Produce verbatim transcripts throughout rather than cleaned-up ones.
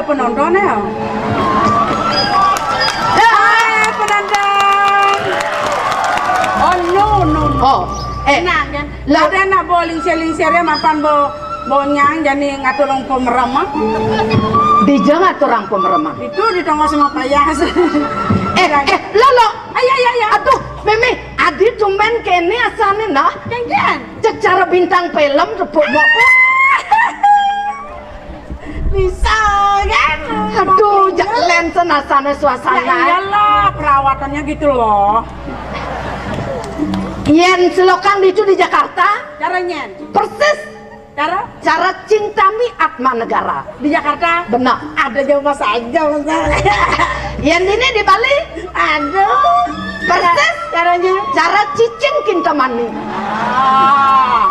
Penonton ya. Eh, penonton. Oh, no, no, no. Oh, eh. Tenang, kan? Lah, ada nak bawa lingsir-lingsir ya, mapan bawa, bawa nyang, jani ngatur orang pemerem, ah. Dija ngatur orang pemerem, ah. Itu di tonggo sama payas. Eh, eh, lo, lo. Ayo, ayo, ayo. Aduh, Mimi, adi tumben kene asane, nah. Kan, kan? Cek cara bintang film, tepuk mok. Bisa, kan? Aduh, jak lensen asane suasana. Ya iyalah, perawatannya gitu loh. Yen selokan ditu di Jakarta. Caranya? Persis. Cara? Cara cinta mi Atma Negara. Di Jakarta? Benar. Ada jauh mas aja, mas. Yen ini di Bali? Aduh. Persis. Caranya? Cara cicing Kintamani. Ah.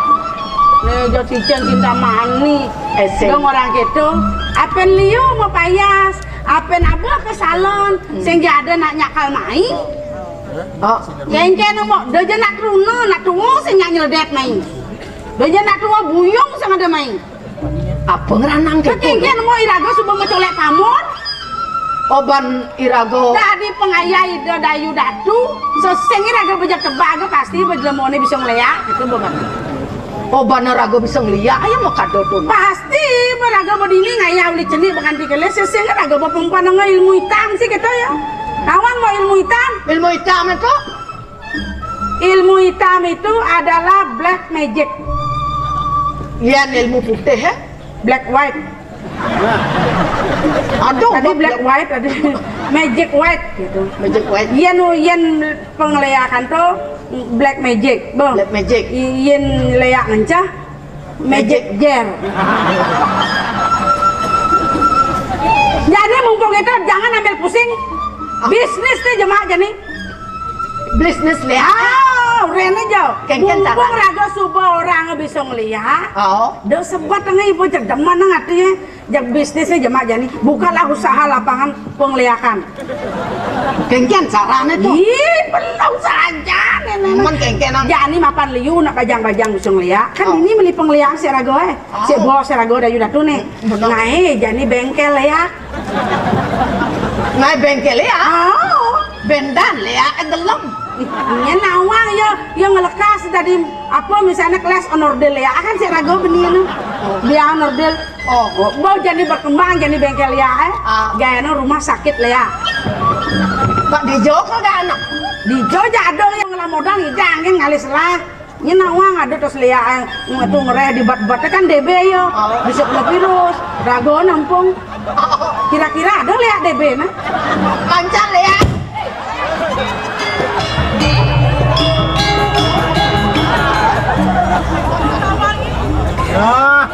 Nih, jo cicing Kintamani. Eh, sing. Dong orang gitu. Apen liu mau payas, apen abah ke salon, sing ada nak nyakal mai. Oh. Kengken mau, dojo nak truna, nak tungo sing nyak nyeledet mai. Dojo nak tungo buyung sing ada mai. Apa ngeranang gitu? Kengken mau irago suba mau colek pamor. Oban irago. Tadi pengayai do dayu datu, sesing irago bejak tebak pasti bejelemone bisa ngeleak gitu banget. Oban irago bisa ngeliak, ayo mau kado tuh. Pasti berago bedini ngayah uli cenik baganti kelis, sesing irago bepempan dengan ilmu hitam sih kita ya. Kawan mau ilmu hitam? Ilmu hitam itu? Ilmu hitam itu adalah black magic. Yen ilmu putih ya? Black white. Aduh, tadi black white, tadi magic white gitu. Magic white. Yen, yen pengeleakan tuh black magic, bang. Black magic. Yen leak ngencah magic jar. Jadi mumpung itu jangan ambil pusing. Ah. Bisnis nih jemak jadi. Bisnis leak. Ah, urene jo. Kengken cara. Mumpung raga suba orang bisa ngeliat. Oh. Do sebat ngai ibu jedeman nang ati. Jak bisnisnya jemak jani. Bukalah usaha lapangan pengeliakan. Kengken carane tuh. Ih, belum saja nenek. Cuman kengken, ah. Jani mapan liu nak bajang-bajang bisa ngeliat. Kan ini meli pengeliakan si raga eh. Oh. Si bos si raga dayu datu nih. Bener. Nah, eh, jani bengkel ya. Nah, bengkel ya. Oh. Bendan leak, eh, gelem. Ih, iya nawang ya, ya ngelekas tadi apa misalnya kelas onordil ya, kan si raga beni anu. Dia onordil. Oh, oh, mau jadi berkembang jadi bengkel ya, eh. Ah. Gayanya rumah sakit ya. Pak Dijo kagak anak? Dijo aja ada yang ngelah modal ngidangin ngalis lah. Ini nawang ada terus lihat yang ngetu ngereh di bat-bat kan D B ya. Oh. Bisa kena virus. Raga nampung. Kira-kira ada lihat D B nah. Lancar lihat. Ya.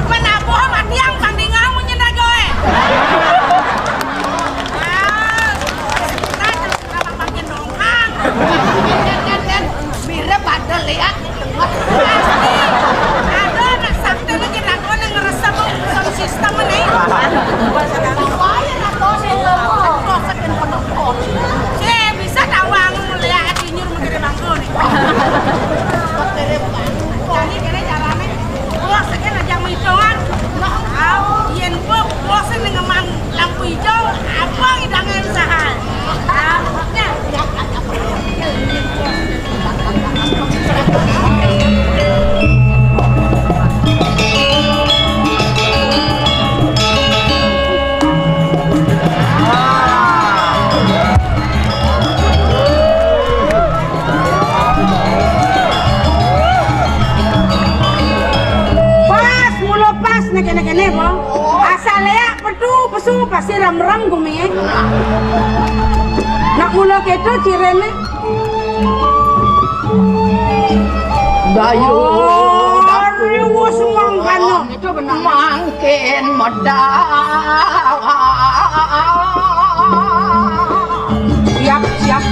Menabuh mati yang tanding kamu nyedak gue. Ah, kita jangan kenapa makin dongkang. Dan, dan, dan, mirip pada lihat. Pasti. Ada anak sakti lagi, aku nih ngerasa mau sound system nih. Wah, ya, nak dosen kamu. Dosen dan penonton. Eh, bisa tawang lihat nyuruh menjadi bangku nih. Jadi kene carane, bos, kene aja mau hitungan. Nah, yen bos, bos ini ngemang lampu hijau, apa idangnya usaha? Nah, bosnya. Pas, mula pas, nek kene-kene, po. Asal ya, petu, pesu, pasti rem-rem gumi. Nak mula keto cirene. Dayu, oh, dayu. Riwus, Mangkin medal. Siap, siap.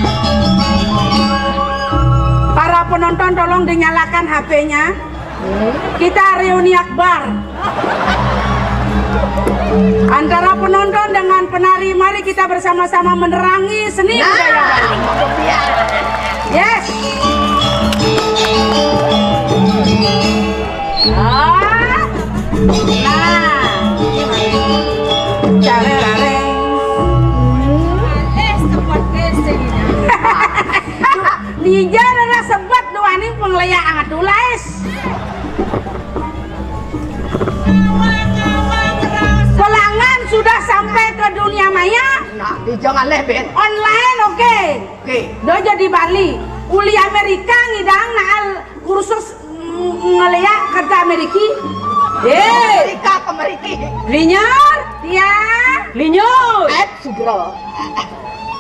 Para penonton, tolong dinyalakan H P-nya. Kita reuni akbar antara penonton dengan penari. Mari kita bersama-sama menerangi seni budaya Bali. Yes. Ah. Nah. Carerareng. Dija adalah sebat duaning penglaya angat tulais. Pelangan sudah sampai ke dunia maya. Nah, dija ngalih, Ben. Online, oke. Oke. Do jadi Bali. Uli Amerika ngidang naal kursus ng-, ngelea kerja Ameriki. Eh, Amerika ke Ameriki. Linyar? Ya. Linyur. Eh, Sugro.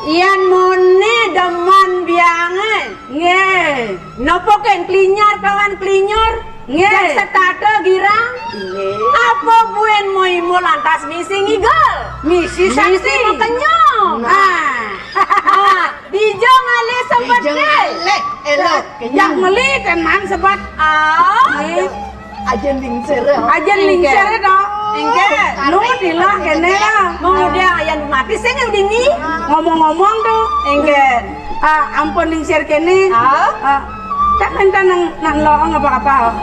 Yan mone demen biange. Nggih. Nopo ken klinyar kawan klinyur? Nggih. Jan setata girang? Nggih. Apa buen moimo lantas misi ngigel? Misi sakti. Misi makenyong. Nah. Ah. Ah, dija ngalih sebet. Dija ngalih. Elok. Yang meli ten man sebet. Ah. Nggih. Ajen lingsir. Ajen lingsir to. Engken. Nu tilah kene lah. Mung udah ayan mati sing dini. Ngomong-ngomong tuh. Engken. Ah, ampun lingsir kene. Ah? Ah, tak minta nang, nang loong apa-apa.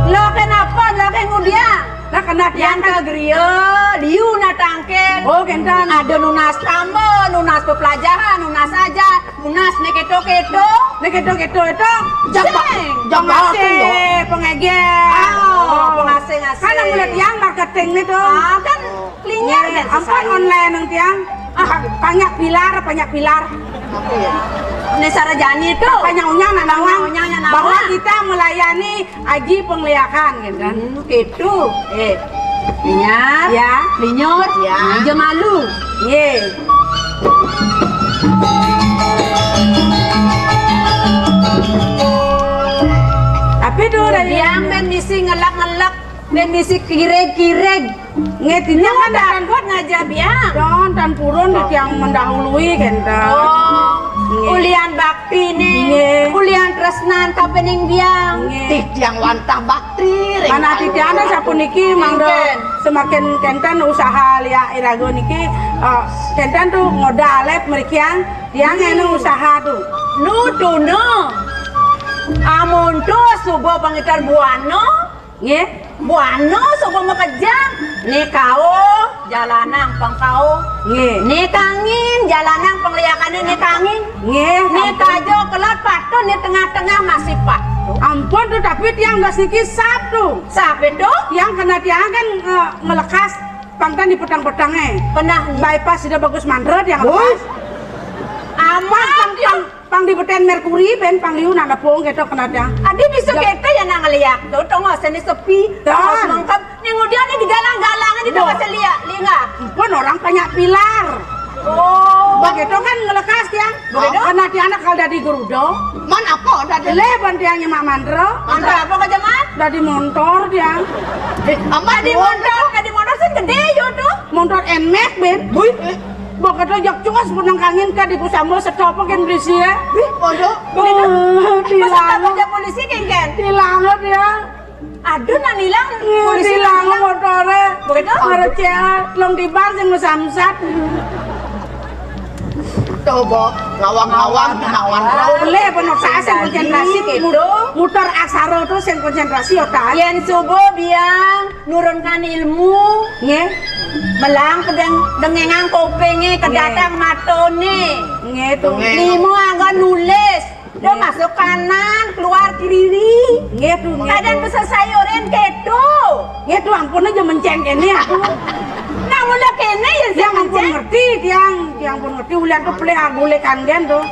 Lo kenapa? Lo kemudian? Lah kena tiang. Yang ke griya, diu natangkil. Oh, kenten. Ada nunas tambah, nunas pepelajaran, nunas ajar, nunas ne keto-keto. Ne keto-keto itu. Jamba-, sing. Jamba pengasih, pengeger. Oh, pengasih-ngasih. Kan yang mulai tiang marketing nih tuh. Ah, kan klinyar. Nggih, kan ampun susah. Online nang tiang. Ah, banyak pilar, banyak pilar. Apa ya? Ini sarajani tuh. Banyak unyang nak nawang. Banyak unyang nak nawang. Bahwa kita melayani Aji pengliakan, gitu kan? Hmm, gitu. Eh, linyar, ya, linyur, ya, aja malu. Ye. Tapi tuh dari yang ben misi ngelak-ngelak, ben misi kireg-kireg. Nggih, tiang kan tan kuat ngajak biang. Don, tan purun di tiang mendahului kenten. Oh, nggih. Ulian bakti nih. Nggih. Ulian tresnan kapening biang. Nggih. Titiang wantah bakti ring. Mana titiang sapuniki mangga. Nggih. Semakin kenten usaha liak iraga niki, eh, kenten tuh ngodal alit merikian, tiang anu usaha tuh. Nu tuna. Amun tuh suba pangitar buana. Nggih. Buana suba makejang, ne kauh, jalanang pang kauh. Nggih. Ne kangin, jalanang pangliakane ne kangin. Nggih, ne ampun. Kaja kelat patut, ne tengah-tengah masih patut. Ampun tuh, tapi tiang nggak siki sap tuh. Sap itu? Tiang kena tiang kan, eh, ngelekas pang tan di petang-petang, eh. Pernah. Bypass sudah bagus mandra tiang lepas. Amat pang, pang Pang di beten Merkuri, ben pang liu nak nepung keto kena tiang. Adi bisa keto ya nang liak tu, tongos ini sepi, tongos mengkep. Ning udian ni digalang-galang, di tongos liak, linga. Pun orang banyak pilar. Oh. Begitu kan ngelekas tiang. Begitu? Kena tiang nak kal dadi gerudo. Man apa dadi? Leh ban tiang nyemak mandra. Mandra apa ka jaman? Dadi montor tiang. Eh, amat dadi montor, dadi montor sing gede yo tu. Montor Nmax, ben. Bui. Bok keto jak cuas pun nang kangin ka di pusamba seto apa ken berisi ya. Bih, bodoh. Bih, dilang. Baca polisi ken ken. Dilang dia. Aduh, nang ilang. Polisi dilang motore. Begitu? Ngereceh, long di bar sing samsat. Tuh, Bok, ngawang-ngawang, ngawang. Boleh, penuh saya sing konsentrasi gitu. Muter asaro tuh sing konsentrasi otak. Yen subuh biang nurunkan ilmu. Nggih. Melang pedeng-, dengengang kupinge, kedatang matone. Nggih, tuh. Limo anggon nulis. Dia masuk kanan, keluar kiri. Nggih, tuh, nggih, kadang tuh. Bisa sayurin keto. Nggih, tuh, ampun aja menceng kene aku. Nah, mula kene ya sing menceng. Tiang ampun ngerti, tiang, tiang ampun ngerti. Ulian tuh pelih agulekan gen tuh.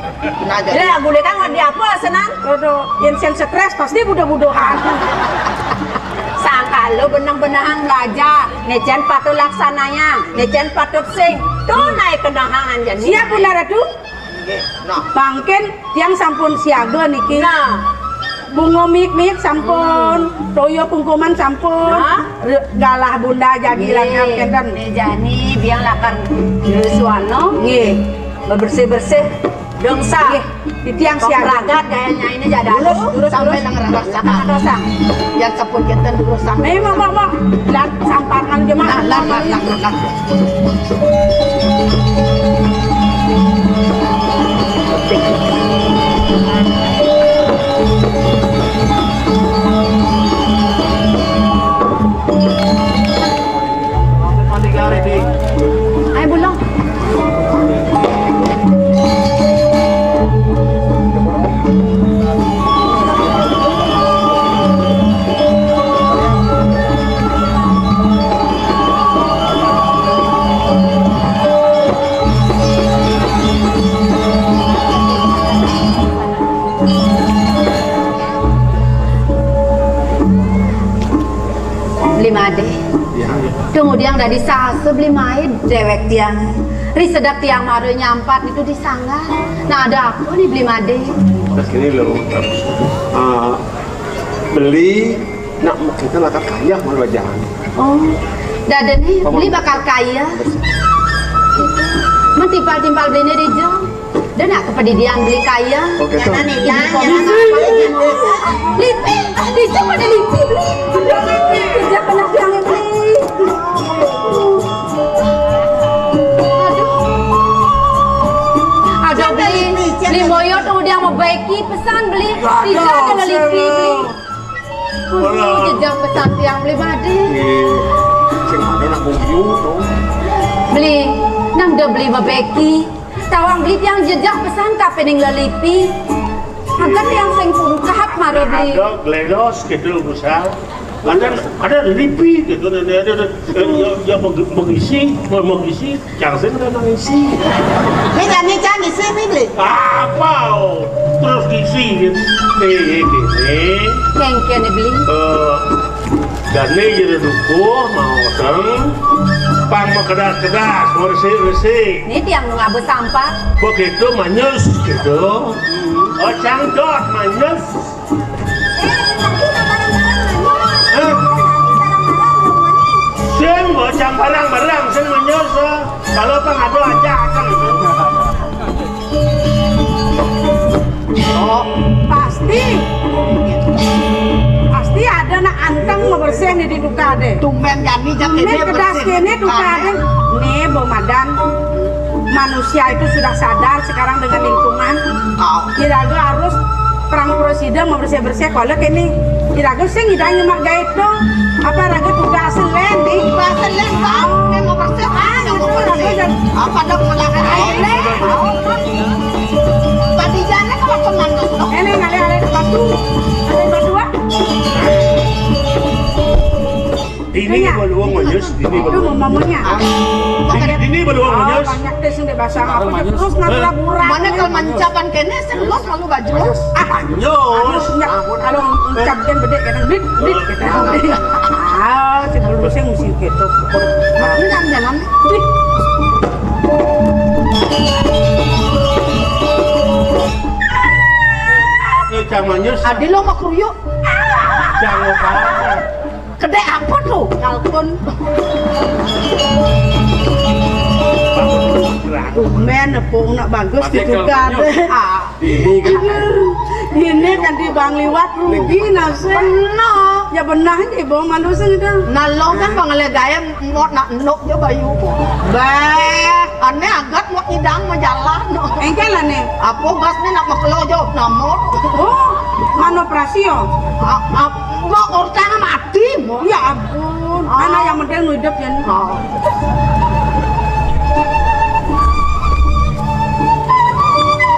Nah, jadi agulekan ngerti apa senang? Tuh, tuh, yen sing stres pasti budo-budohan. Sangka lo benang-benang belajar, ngecen patut laksananya, ngecen patut sing. Tuh naik kenahangan jadi. Siap, Bunda Ratu? Nggih. Nah. Mangkin tiang sampun siaga niki. Nah. Bunga mik-mik sampun, hmm, toya kungkuman sampun. Nah. Re-, galah bunda jagi nggih, langkang kenten. Né jani biang lakar Jero Suwana. Nggih. Bebersih-bersih. Dong sa. Nggih. Titiang siaga. Ragat gayanya ini jadi. Durus, durus, sampai durus. Nang raras. Lakar dosa. Yang sepun kenten durus sampai. Ayo, Mak, Mak, Mak. Lan samparkan aja, Mak. Lan, lan, lan, lan, lan, lan. Ayo, Bulong. Beli Madé. Ya. Kemudian dari sasa beli maid dewek tiang. Ri sedek tiang mara nyampat itu di sanggar. Nah, ada apa nih beli Madé? Terus gini loh, eh, beli nak kita lakar kaya malu aja. Oh, dadi nih beli bakal kaya. Mentimpal-timpal beli nih di jam. Dah nak kepedidian beli kaya. Oke, tuh. Jangan nih, jangan, jangan. Lipi, di jam ada lipi beli. Kerja kena tiang lipi. Aduh. Aduh, beli. Beli moyo tuh dia mau baiki pesan beli. Tidak ada lipi beli. Aduh, jejak pesan tiang beli Madé. Sing ada nak guyu tuh. Beli, nang udah beli bebeki. Tawang beli tiang jejak pesan kapening lelipi. Angkat tiang sing pungkap mara beli. Ada gledos gitu, misal. Ada, ada lipi gitu, ada, ada, ada, eh, ya, ya, meng-, mengisi, mengisi, cang sing ada mengisi. Ini jadi cang isi, ini beli. Apa, oh? Terus isi gitu. Eh, eh, ini. Kengken beli. Eh, dan ini jadi dukuh, mau seng. Pang mau kedas-kedas, mau resik-resik. Ini tiang mau ngabut sampah. Begitu manyus gitu. Oh, cangdot manyus. Hah? Sing, bocah barang-barang, sing menyusul. Kalau pengadu aja akan itu. Oh, pasti. Pasti ada nak anteng mau bersih nih di tukade. Tumben jani jam ini kedas bersih. Ini tukade. Nih, Bo Madan. Manusia itu sudah sadar sekarang dengan lingkungan. Oh. Iraga harus perang presiden mau bersih-bersih kalau kini iraga sing idang nyemak gaib dong. Apa raga tugas selen nih? Tugas selen, Bang. Ini mau bersih, ah, yang mau bersih. Apa dong, melanggar air, Leh? Tadi jane kalau komandan, dong. Ini ngalih-alih batu. Ada batu, ah? Ini baluang manyus, ini baluang. Itu mamanya. Ini, ini baluang manyus. Oh, banyak deh sing dipasang. Apa dia terus pura-pura. Mana kalau mancapan kene sing los lalu baju. Ah, manyus. Kalau ucap kan bedek kan, bit, bit, gitu. Ah, si dulu sing mesti gitu. Ini kan jalan. Bit. Ini cang manyus. Adi lo mau keruyuk. Cang apa? Kedai apa tuh? Kalkun. Tumben, apa nak bagus ditukar deh. Ah. Ini kan. Ini kan di Bang Liwat rugi nasib. Benar. Ya benar, Ibu manusia itu. Nah, lo kan Bang Legaya mau nak nok je bayu. Bah, aneh agat mau idang mau jalan. Engkel aneh. Apa gas ni nak makelo je nama? Oh, mana operasi yo? Ah, ah, Mbok orang mati, Mbok. Ya ampun, ah. Anak yang penting hidup ya. Oh.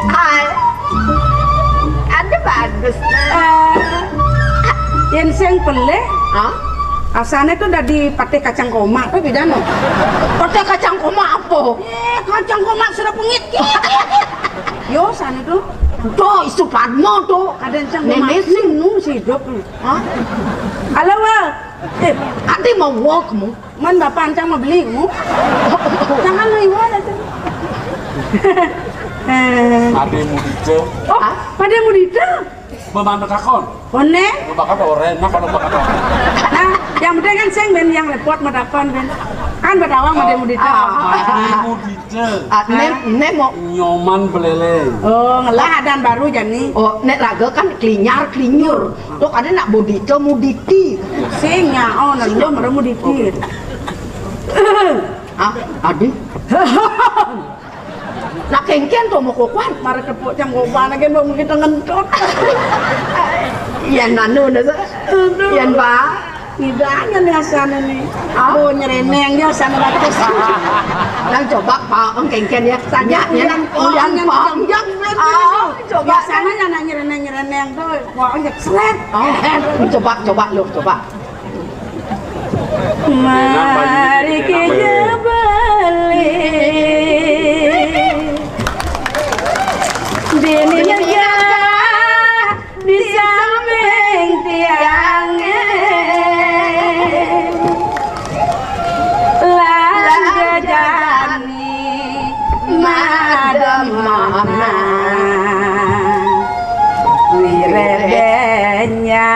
Hai. Ada bagus. Eh, yang sing pelih, hah? Asalnya tuh dari patih kacang koma, tuh beda no. Patih kacang koma apa? Eh, kacang koma sudah pengit. Yo, sana tuh. Tuh, isu Padma tuh. Ada yang cang koma. Nenek sih. Nu, si hidup. Hah? Halo, Wal. Eh, ati mau walk mu. Man bapak ancang mau beli mu. Jangan lu Iwan aja. Eh. Ade Mudita. Oh, Ade Mudita. Bemana takon? One? Bakat orang, nah kalau bakat orang. Nah, yang penting kan sing ben yang repot matakon ben. Kan badawang Ade Mudita. Ade Mudita. Ah, ne, ne mau Nyoman Beleleng. Oh, ngelah adan baru jani. Oh, nek raga kan klinyar, klinyur. Tok ada nak Mudita, Muditi. Sing nyaon, lu merem Muditi. Ah, adi. Nak kengken to mau kokuan. Mara tepuk cang koban lagi mau mungkin ngentut. Yan anu na sa. Aduh. Yan ba. Ngidanya nih asana nih. Ah? Oh, nyereneng dia asana bagus. Nang coba pa, kengken ya. Saja ya. Uyan, uyan, uyan, uyan. Ah, coba. Biasanya yang nyereneng-nyereneng tuh, wah, seret. Oh, coba, coba lu, coba. Mari kita beli dini nyegah di samping tiangnya. Lan jejani mademana. Wiredenya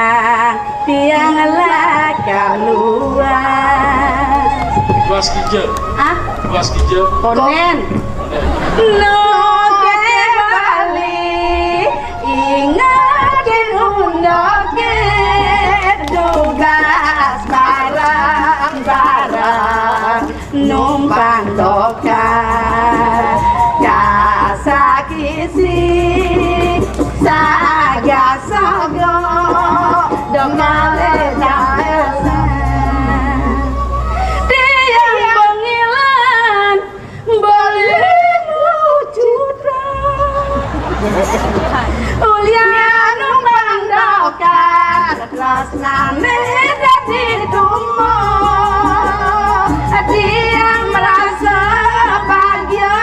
tiang lakar luas. Luas kija. Hah? Luas kija. Konen. Noke Bali, ingatin undoke, tugas bareng-bareng. Numpang toka kasakisi saga sogo dokale daesan. Tiang bengilan beli lucutan. Ulian numpang toka Tresnane dadi tumo, dia merasa bahagia,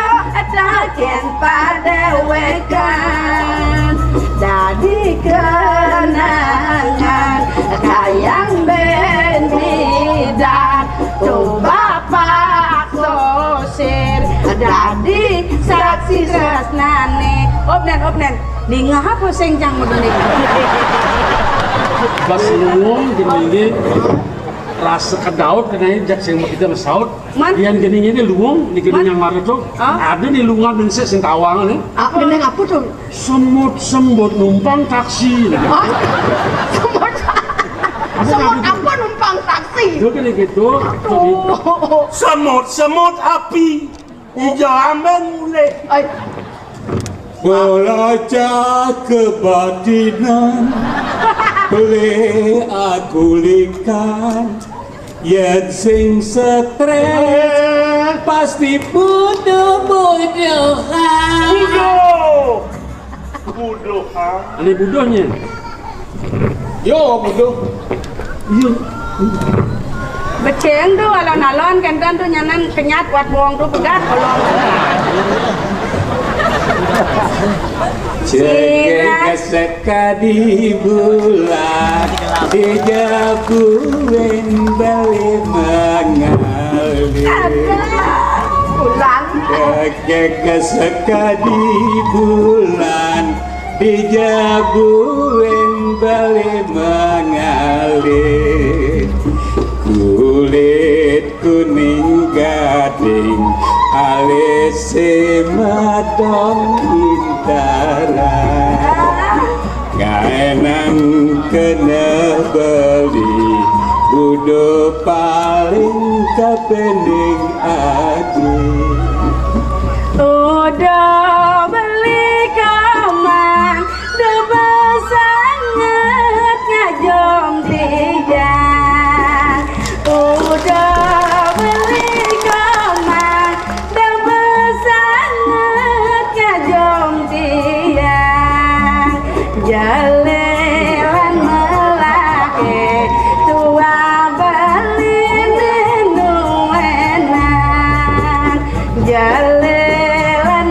taken padewekan, dadi kenangan, kayang ben bidan, tu bapak sosir, dadi saksi tresnane. Opnen, opnen. Dingah apa sing cang mudune? Bas luwung jenenge rasa kedaut kena jak sing kita mesaut. Man? Yang jenenge ini luwung, di gini Man? Yang mara tuh. Ah? Ada di luwungan dan sing tawang nih. Ah, bener apa tuh? Semut-semut numpang taksi. Ah? Semut. Ada semut lagi. Apa numpang taksi? Itu kan gitu. Aduh. Semut-semut api. Ija amben mulai. Ai. Belajar kebatinan, pelih aku likan, yen sing stres pasti butuh butuhan. Buduh. Buduh, ha? Ane buduhnya. Yo, buduh. Iya. Beceng tu alon-alon, kenten tu nyanan kenyat wat buang tu pegat kolong. Cekek sekadi bulan di jabuin beli mengalir. Bulan. Cekek sekadi bulan di jabuin beli mengalir. Kulit kuning gading, alis madong bintara. Ngaenang kena beli, budo paling kepening adi. Udo beli kamang, deba sangat ngajom tiga. Udo beli kamang, deba sangat ngajom tiang. Jalelan melake tua beli minuenan. Jalelan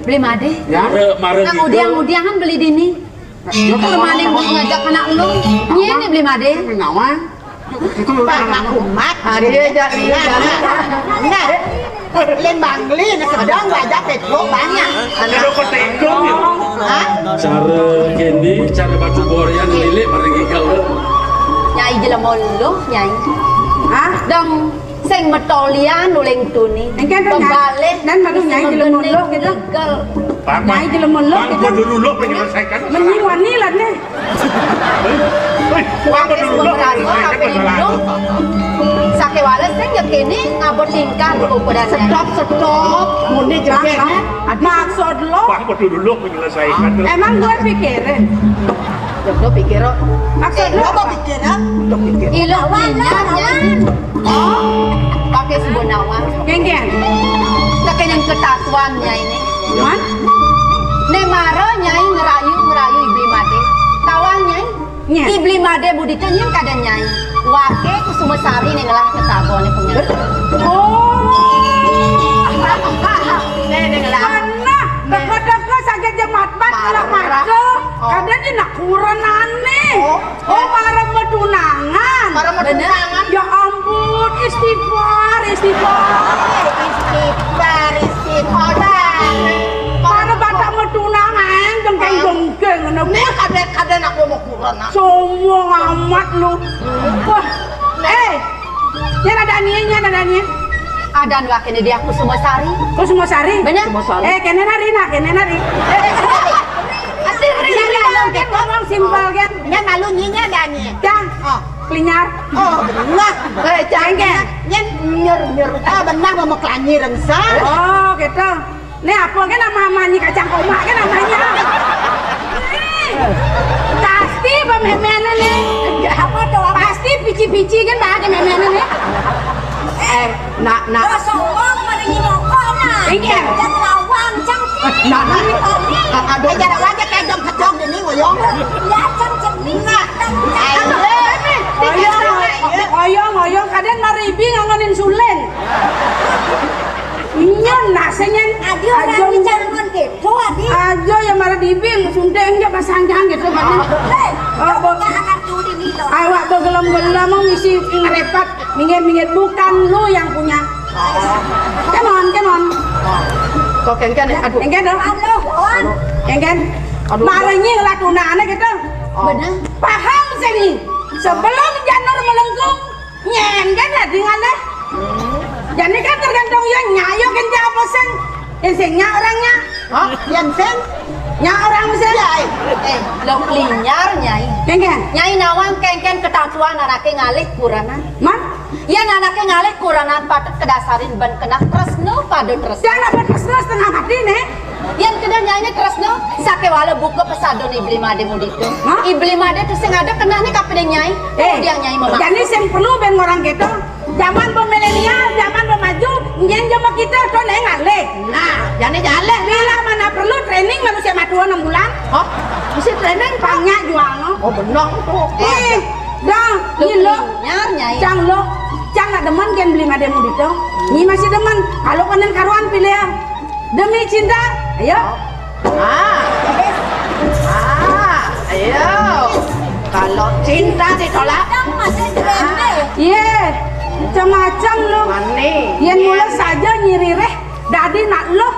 Beli Made. Ya. Mara, mara Nang udiang-udiangan beli dini. Ya, kalau maling mau ngajak anak lu. Nyén né Beli Made. Nawang. Pak, nak umat. Ah, dia jadi. Nah, Lin Bangli, nah, sedang baca Facebook banyak. Ada kok tegung ya? Hah? Cara Kendi, cara batu borian lilik pada gigal. Nyai jelema luh, Nyai. Hah? Dong sing metolian uling tuni. Engké to, Nyai. Pembalih. Dan baru Nyai jelema luh gitu. Gigal. Nyai jelema luh gitu. Bang, dulu luh menyelesaikan. Mending wani lah nih. Hei, apa dulu dong? Saké wales sing ya kéné ngaba tingkah ukurannya. Stop, stop. Muni jegég. Maksud lo? Apa dulu dong menyelesaikan? Emang gue pikirin? Lo pikir, lo? Maksud lo apa? Pikir, ah? Lo pikir. Ilo pinyar, ya. Oh, pakai sebuah nawang. Kéngkén. Saking yang ketatuan, Nyai ini. Man? Né mara Nyai ngerayu, ngerayu Ibli Made. Tawang, Nyai. Nyén. Ibli Made mudita nyén kada Nyai. Waké Kusuma Sari né ngelah ketaboné pengen. Oh. Né, né ngelah. Nah, teka-teka saget jemat-mat ngelah maca. Oh. Kada di nak kurenané. Oh. Oh, para matunangan. Para matunangan. Ya ampun, istighfar, istighfar. Istighfar, istighfar. Para bata matunangan, jengkeng-jengkeng, ngono. Né kada, kada nak mau kurenan. Sombong amat lu. Wah, eh, nyén ada nih, nyén ada nih. Ada nu akéné dia Kusuma Sari. Kusuma Sari? Bener? Kusuma Sari. Eh, kéné nari, nah, kéné nari. Eh, eh, eh, eh. Asli, Ri, Ri, Ri, Ri, Ri, ngomong simpel, kan? Nyén malu nyinya ada nih. Cang. Oh. Klinyar. Oh, benar. Eh, Cang, nyén, nyén nyur, nyur. Ah, benar, mau klanyi rengsa. Oh, gitu. Né apa kan nama amanyi kacang koma kan namanya. Pasti pememenan né. Apa tuh? Pasti pici-pici kan bahasa memenan né. Eh, nak, nak. Sombong pada nyimoko nah. Iya. Dan lawang cang. Nak, nak. Aduh, jangan aja kayak dong kecok ini ngoyong. Ya cang cang. Nah. Ayo. Ngoyong, ngoyong, kadén maribi ngangonin sulen. Nyén nasé nyén. Adio, adio, jangan gitu, Adi. Adio ya malah dibing, sundeng aja pasang jangan gitu kan. Hei, awak bo-, anak judi nih, loh. Awak begelem-gelem mau ngisi ngerepat, minggir-minggir bukan lu yang punya. Come on, come on. Kok kéngkén, aduh. Kéngkén dong. Aduh, Wan. Kéngkén. Aduh. Malah nying lah tunane gitu. Oh. Bener. Paham sini. Sebelum janur melengkung, nyén kan ada ngalih. Jadi kan tergantung ya nyayo kan apa sing. Yang sing nyak orangnya. Hah? Yang sing? Nyak orang sing. Ya, eh. Eh, lo klinyar, Nyai. Kéngkén. Nyai nawang kéngkén ketatuan anaké ngalih kurenan. Man? Yén anaké ngalih kurenan patut kedasarin ben keneh tresna pada tresna. Jangan apa tresna setengah mati né. Yén kedah Nyainé tresna, sakéwala buka pesadon Ibli Madé mudita. Hah? Ibli Madé tuh sing ada kenehné kapining Nyai. Eh, kemudian Nyai memakai. Jani sing perlu ben ngorang kéto. Zaman ba milenial, zaman ba maju, nyén jama kita to né ngalih. Nah, jani jaleh. Bila mana perlu training manusia matua enam bulan. Oh, mesti training, Pak? Banyak jual, no? Oh, benar tuh. Eh, dong, ini lo. Nyar, Nyai. Cang lo, cang nak demen kan beli mademu dito. Ini masih demen. Kalau kenen karuan pilih ya. Demi cinta, ayo. Ah. Ah, ayo. Kalau cinta ditolak. Iya, macam-macam lo. Mané. Yén mula saja nyirireh, dadi nak lo.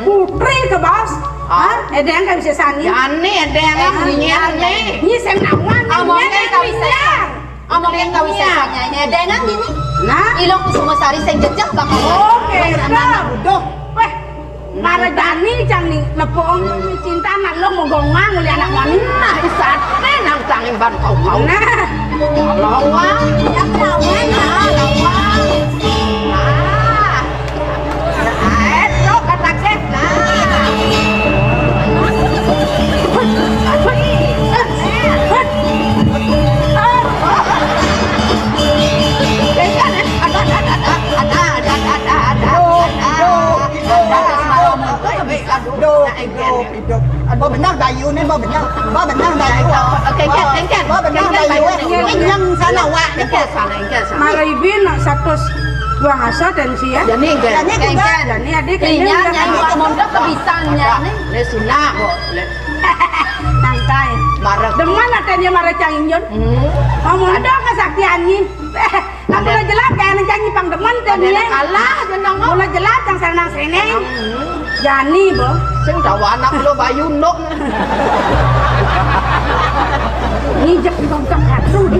Putri ke bos. Ah. Hah? Edeng kan bisa sani. Jani edeng kan bunyian nih. Ini sing nawang. Omongnya kau bisa. Omongnya kau bisa sani. Edeng kan ini. Nah. Ilo Kusuma Sari sing jejeh bakal. Oke, nah. Duh. Weh. Mara jani cang nih nepung cinta nak lo mau gongang oleh anak mami. Nah, isate nang tangi ban kau-kau. Nah. Lawang. Ya, lawang. Nah, lawang. Nah. Aduh, aduh, aduh. Ba benar bayu né, ba benar. Ba benar bayu. Oke, oke, oke. Ba benar bayu. Kenyang sana, wak. Engké sana, engké sana. Mara ibi nak satus dua ngasa tensi ya. Jani engké. Jani kuda. Jani adik. Iya, nyai. Mondok kebisan nyai. Lé sunah kok. Lé. Santai. Mara. Demen atenya mara cang injun. Hmm. Mondok kesaktian nyi. Nah, mula jelas kayak nang cang nyi pang demen tensi ya. Kalah jeneng. Mula jelas cang senang seneng. Hmm. Jani, Bo. Sing dawa anak lo bayu ndok. Ngijek di bangkang katu di.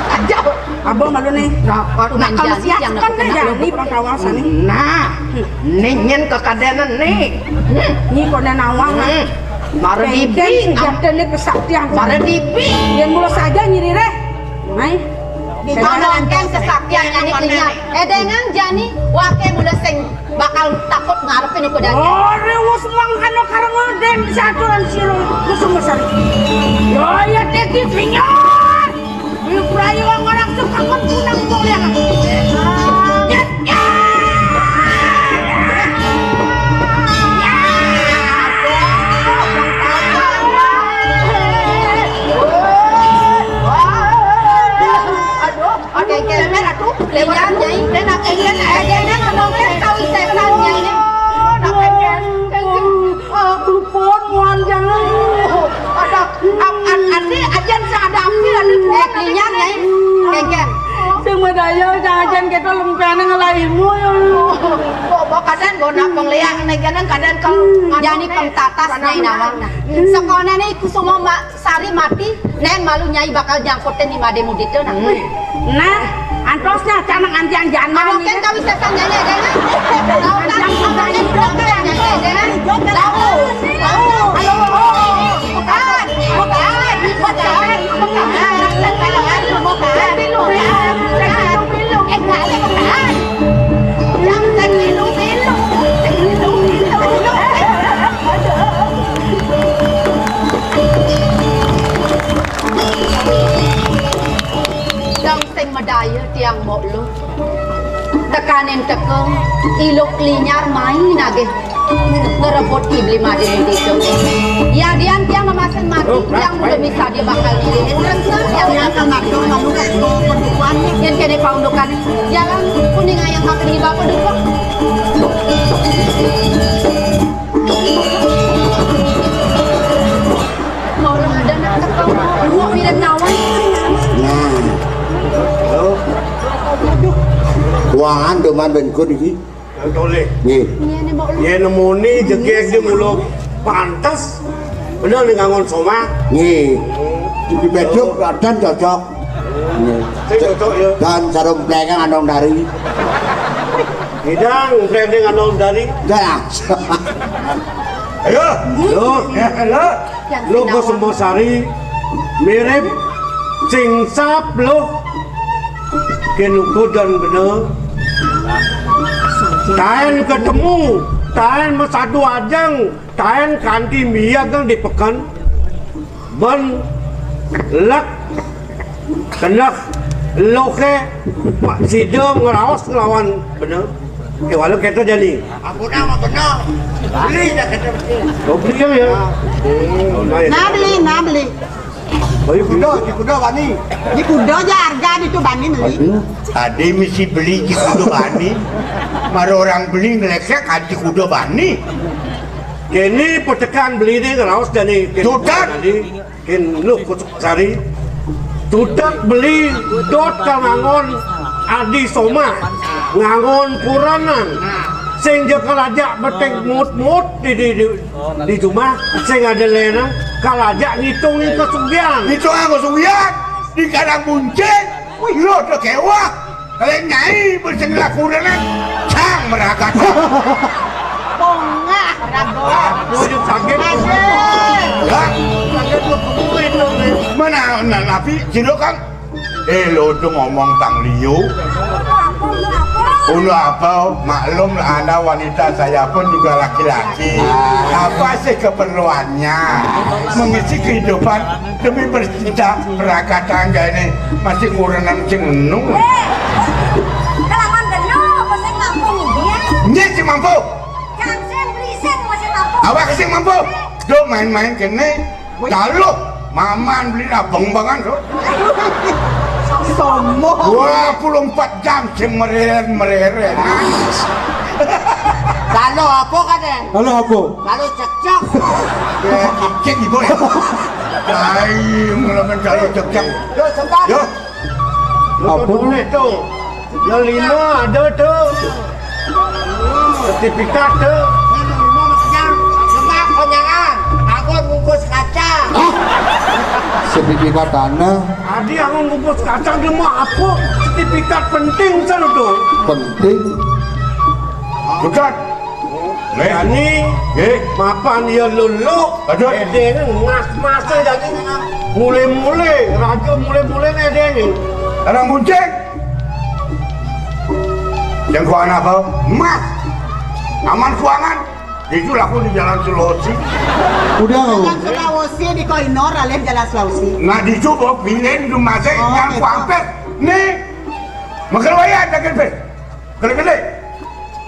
Aja. Abo malu nih. Nah, kalau siap kan deh jani pang kawasan nih. Nah, nih nyen kekadénan nih. Nyi koné nawang nah. Mara dibi. Jatene kesaktian. Mara dibi. Yén mula saja nyiri réh. Mai. Di mana angkén kesaktian nyani klinyar. Édéngang jani waké mula sing bakal takut ngarepin iku dadi. Ora wis mangkana karena den saturan sira kusuma sari. Yo ya teki klinyar. Di prayo orang suka punang boleh. Ya, ya. Ya. Aduh. Oke, oke. Lewat, Nyai. Lewat, Nyai. Lewat, Nyai. Nyai, Nyai, ngomongin tahu setan, Nyai. Nak, Nyai. Luput, muan, jangan. Ada, ap-, an-, ati, ajan seadapi, ada. Eh, klinyar, Nyai. Kéngkén. Sing madaya, jangan-jangan kita lempéné ngelahimu, ya Allah. Kok, kok kadén, kok nak pengléak, nek kadén, kadén kalau jani pengtatas, Nyai, nawang, nah. Sekolah nih, ku semua mak Sari mati, nén malu Nyai bakal nyangkutin di madé mudita nah. Nah, antosnya canang antian jana. Mungkin kami setan Nyai ada nah. Tahu kan? Mungkin Nyai ada nah. Tahu. Tahu. Halo. Bukan. Bukan. Bukan. Bukan. Bukan. Bukan. Eh, enggak ada bukan. Jangan bilu-bilu. Bilu-bilu. Dong sing madaya tiang Mbok Luh. Tekaning teka, iluh klinyar mai nagih ngrebut iblis madé mudita. Yadian tiang ngemasin mati, tiang mula misadia bakal ngiling. Rengsen tiang bakal mati, lalu ketua pendukuhan. Yén kéné paundukané, jalan kuning ayang makan di bapa duka. Nah. Kuangan demen ben kun iki. Tolih. Nggih. Yén nemoni jegég di mulo pantes. Bener nih ngangon somah. Nggih. Dipeduk kadén cocok. Nggih. Sing cocok ya. Dan sarung plengeng andong dari. Idang plengeng andong dari. Dah. Ayo. Loh, ya, loh. Loh, Kusuma Sari mirip sing sap loh. Kén uga dan bener. Taén ketemu, taén masadu ajeng, taén kanti miyagang di peken. Ben lek keneh loké sida ngraos nglawan bener. Kéwala kéto jani. Ampun ama bener. Beli dah kéto. Oh, beli ya. Nah, beli, nah, beli. Bayu kuda, di kuda bani. Di kuda aja harga di tu bani beli. Ada misi beli di kuda bani. Mara orang beli ngelekek ada di kuda bani. Kéné petekan beli ni ngeraos jani. Tutan. Kén Luh Kusuma Sari. Tutet beli dot ka ngangon adi somah, ngangon kurenan. Sing ja kalajak beting mut-mut di, di, di, di jumah, sing ada lenang, kalajak ngitung ning kasugihan. Ngitung kasugihan, di kadang buncit, wih, lo udah kewah. Kalau nyai bersenglah kurenan, cang meragat. Bongah, ragu. Wujud sakit. Aduh. Hah? Sakit lu kumpulin lu, nih. Mana, nah, nabi, silo, Kang? Eh, lo tuh ngomong tang liu. Unu apa? Maklum lah, Anda wanita, saya pun juga laki-laki. Apa sih keperluannya? Mengisi kehidupan demi bercinta, berangkat tangga ini masih kurenan sing enu. Eh, kelamaan bener apa sing mampu nih, ya? Nyé sing mampu. Kang sing beli sing masih mampu. Awak sing mampu. Duh, main-main kéné. Taluh, maman beli abeng bangan, Dok. Sok Sombong. Dua puluh empat jam sing mereren-mereren. Kalau apa kadang? Kalau apa? Kalau cekcok. Ya, cek ibu ya. Ai, ngelamen kalau cekcok. Yo, sempat. Yo. Apa? Tuh, tuh, tuh. Yang lima ada tuh. Sertifikat tuh. Yang lima maksudnya, semak konyangan. Aku bungkus kaca. Sertifikat tanah. Adi aku bungkus kaca dia mau apa? Sertifikat penting sana tuh. Penting. Bukan. Nih. Jani, nggih, mapan ya lulu. Aduh. Ede ini mas-mas jani. Mulai-mulai, raja mulai-mulai ede ini. Orang Bunceng. Yang keuangan apa? Emas. Aman keuangan. Itu laku di Jalan Sulawesi. Udah, Jalan Sulawesi di Koinor, alih Jalan Sulawesi. Nah, di situ, pilih rumah saya. Oh, yang gitu. Kuampet. Nih. Makan wayah, jangan pe. Gede-gede.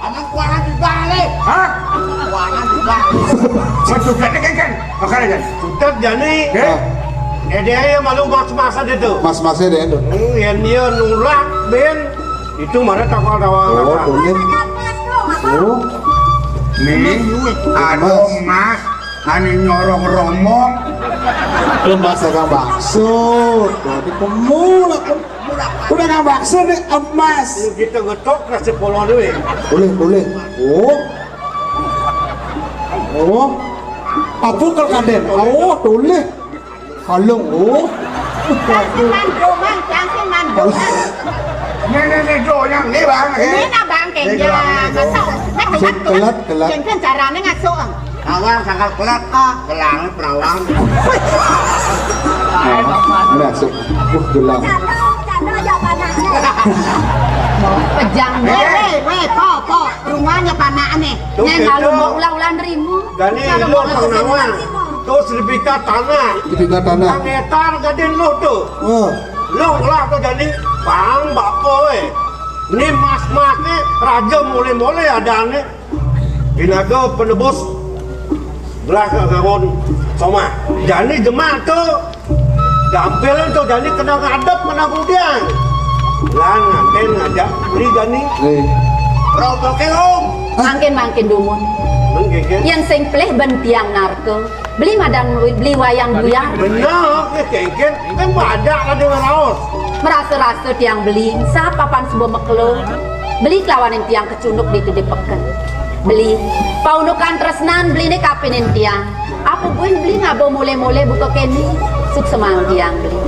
Aman kuangan di balik. Hah? Kuangan di balik. Betul, gede kan? Makanya kan. Sutet jani. Eh? Ede aja malu mas-masan itu. Mas-masnya deh, itu. Hmm, yang dia nulak, Ben. Itu mana takal tawa. Oh, boleh. Oh. Nih, ada emas. Emas. Anu nyorong romong. Emas dagang bakso. Berarti pemula. Udah nggak bakso nih, emas. Kita ngetok kasih polong dulu ya. Boleh, boleh. Oh. Oh. Apa kalau kaden? Oh, boleh. Kalung, oh. Jangan mandungan, jangan mandungan. Nih, nih, nih, tuh, yang ini, Bang. Ini nah, Bang, ini, kayaknya. Bang, ini, tuh. Masa, masa, sing kelat, kelat. Jangan caranya ngasuh. Awang sangat kelat. Ah. Gelang, perawang. Nah, sing. Uh, gelang. Canda, canda, jangan nanya. Pejang. Eh, weh, weh, po, po. Rumahnya panaknya. Tuh, neng, gitu. Kalau mau ulah-ulah nerima. Dani, kalau lo mau pengawa. Tuh sertifikat tanah. Sertifikat tanah. Yang etar gadin lo tuh. Oh. Lo lah tuh jadi bang bapo, eh. Ini mas-mas nih raja mulai-mulai ada nih. Binaga penebus belah ke Gawon Somah. Jani jemak tuh. Gampil tuh jani kena ngadep kena kudian. Lah nganten ngajak beli jani. Nih. Roboke, Om. Mangkin-mangkin dumun. Menggeger. Yang sing pelih ben tiang narka. Beli madan beli wayang buyar. Bener, ya kengken. Kan pada ada ngeraos. Merasa-rasa tiang beli, sapa pan sebuah mekelo. Beli kelawanin tiang kecunduk di tedepeken. Beli, paundukan tresnan beli ne kapinin tiang. Apa buin beli ngabo mule-mule buka keni? Suksemang tiang beli.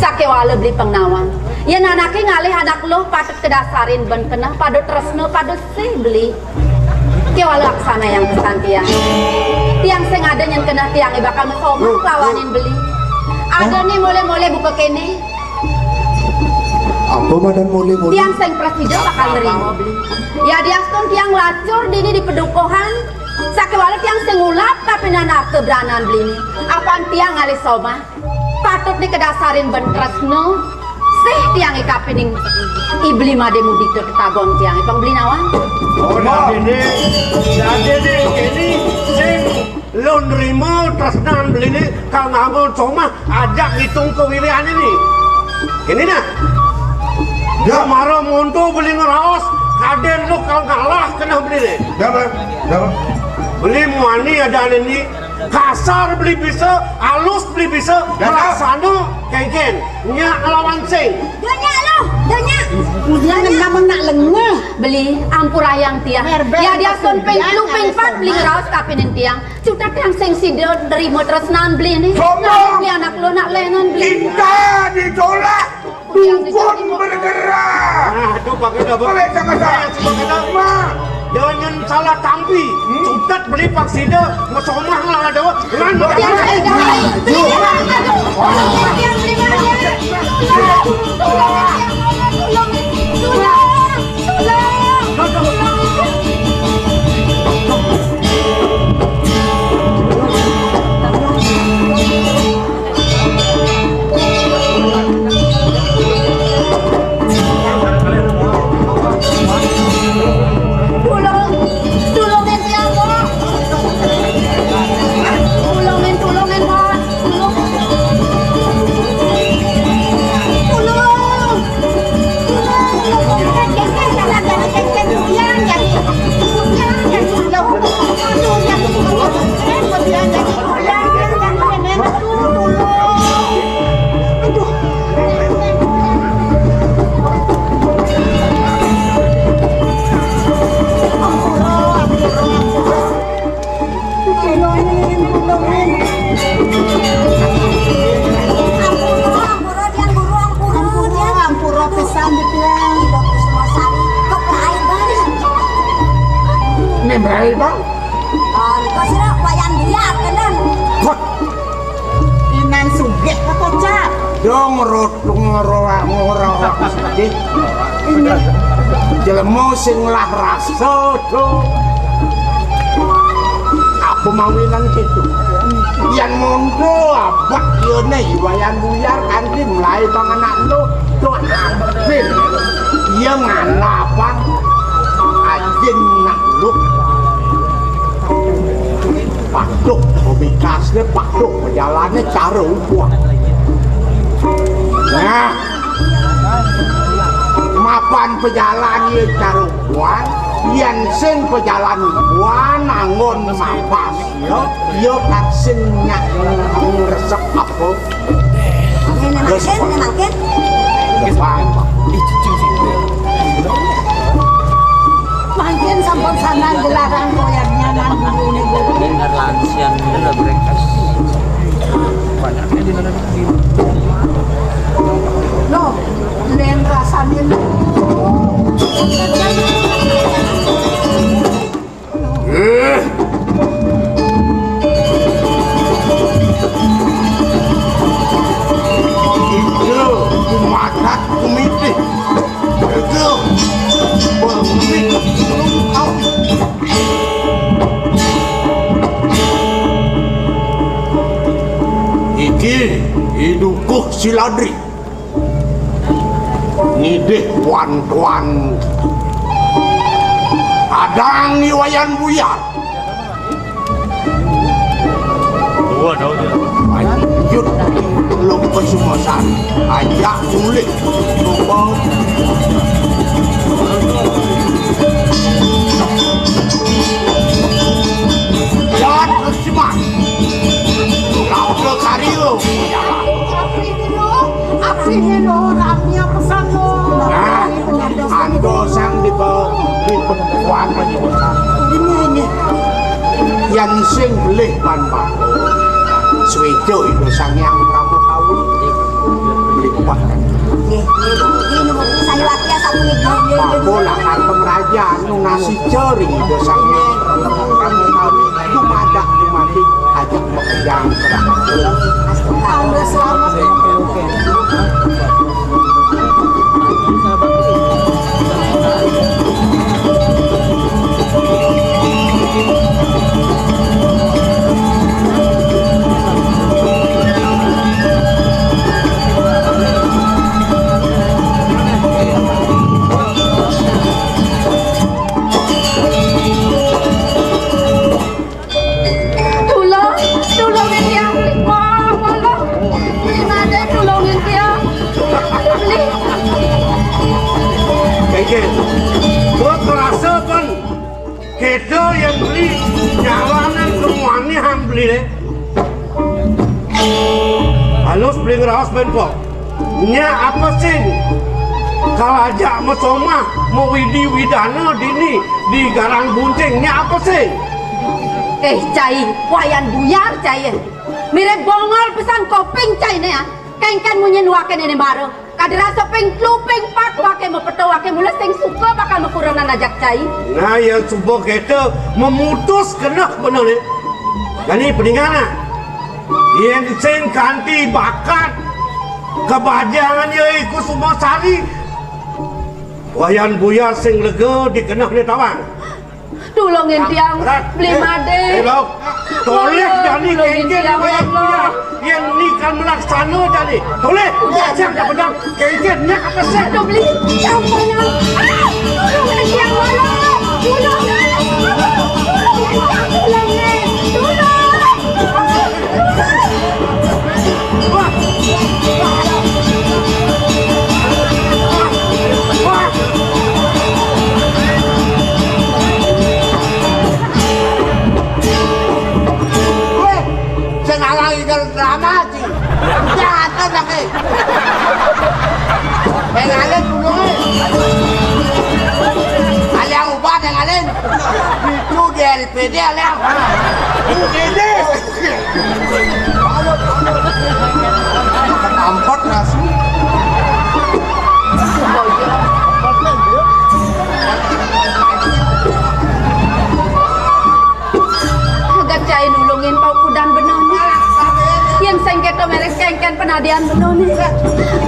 Sakewala beli pengnawang. Yen anake ngalih anak luh patut kedasarin ben keneh pada tresna pada sih beli. Kewala aksana yang pesan tiang. Tiang sing ada nyen keneh tiange bakal mesomah kelawanin beli. Ada nih mule-mule buka kene. Apa madan mule-mule? Tiang sing prasida bakal nerima beli. Ya diastun tiang lacur dini di pedukuhan. Sakewala tiang sing ulap kapinan arta branan beli ni. Apan tiang ngalih somah. Patut dikedasarin ben tresna. Sih tiang ikapining ibli made mudita tetagon tiang ipang beli nawang. Oh, dadene, dadene kene sing lo nrima tresnan beli ni kal nganggo somah ajak ngitung kewiriane ni. Ini nah. Ya. Mara monto beli ngeraos, kaden lo kal ngalah kena beli ni. Ya, Bang. Ya, Bang. Beli muani ada ni. Kasar beli bisa, alus beli bisa, ya, melaksana kengken. Nya ngelawan sing. Donya lo, donya. Kemudian nama nak lengah. Beli, ampura yang tiang. Ya dia son ping telu ping pat beli ngeraos kapinin tiang. Cutet yang sing sida nerima tresnan beli ni. Sombong. Beli anak lo nak lenan beli. Kita ditolak. Dukun bergerak. Nah, itu pakai double. Boleh sama saya. Pakai double. Ma. Jangan salah tampi. Hmm? Cutet beli paksida. Mesomah lah ada. Lan. Aduh. Tulung, tulungin tiang, Mbok. Tulungin, tulungin, Mbok. Tulung. Tulung. Hei, Bang. Ah, nika sira Wayan Buyar, kenen. Wah. Inan sugih kocap. Dong rotung ngoro-, ngoro-, sugih. Ini jelema sing lah rasa, do. Apa mawinan gitu? Yang mondo abah ieu ne Wayan Buyar kanthi mulai bang anak lu, do ambil. Iya ngana apa? Ajin nak lu. Paduk, bikasne paduk, pejalane cara ubuan. Nah, mapan pejalan ye cara ubuan, yen sing pejalan ubuan, anggon mapas, ya, ya, tak sing nyak ngresep apa. Ini makin, ini makin. Depan. Mangkin sampun sandang gelaran koyaknya nang guru ini guru. Dengar lansian ini lah breakfast. Loh, yang rasanya. Eh. Itu kumatat kumitih. Itu berhenti. Iki idukuh siladri. Ngidih tuan-tuan. Adang ni Wayan Buyar. Dua daun ya. Lanjut. Lu kesumasan. Ajak sulit. Coba. Jangan kesumat. Laut ke kario. Asline lho, ramya pesan lho. Nah, ando sang dibawa di perempuan lagi besar. Ini, ini. Yang sing belih ban bako. Swejo itu sang yang pramu kawin. Lipat kan. Nggih, nggih, Bu. Nggih, nggih, Bu. Saya latihan satu minggu. Nggih, nggih, Bu. Bako lakar pemeraja, anu nasi ceri itu sang yang pramu kawin. Dumadak dumadi ajak makejang. Tambah selamat. Tulung, tulungin tiang. Wah, wah, wah. Gimana, tulungin tiang. Beli. Kengken. Gua kerasa, Pan. Kita yang beli jalanan semuanya ham beli deh. Halus beli ngeraos, Ben, kok. Nya apa sing? Kalaja mesomah, mewidi widana dini di Garang Bunting. Nya apa sing? Eh, cai, Wayan Buyar, cai. Mirip bongol pesan koping, cai, ne, ah. Kengken munyi nuaken ini mara. Kada rasa ping telu, ping pat, wake mapeto, wake mula sing suka bakal makurenan ajak cai. Nah, yang suba kita memutus keneh bener ni. Jani peningan, ah. Yang sing kanti bakat kebajangan ya iku Sumasari. Wayan Buya sing lega di keneh ni tawang. Tulungin tiang, Beli Made. Eh, Bau. Toleh jani kengken tiang, Wayan Buya. Yang ni kan melaksana jani. Toleh, jangan tak pedang. Kengken nyak apa sih? Aduh, Beli. Yang mana? Ah, tulungin tiang, Wayan. Tulungin. Tulungin. Tulung. Weh, sing alang ikel drama, Ci. Jangan lagi. Yang lain dulu. Ada yang ubah yang lain. Itu di L P D ada yang. U G D. Ampot nasi. Yan, betul ni, Kak.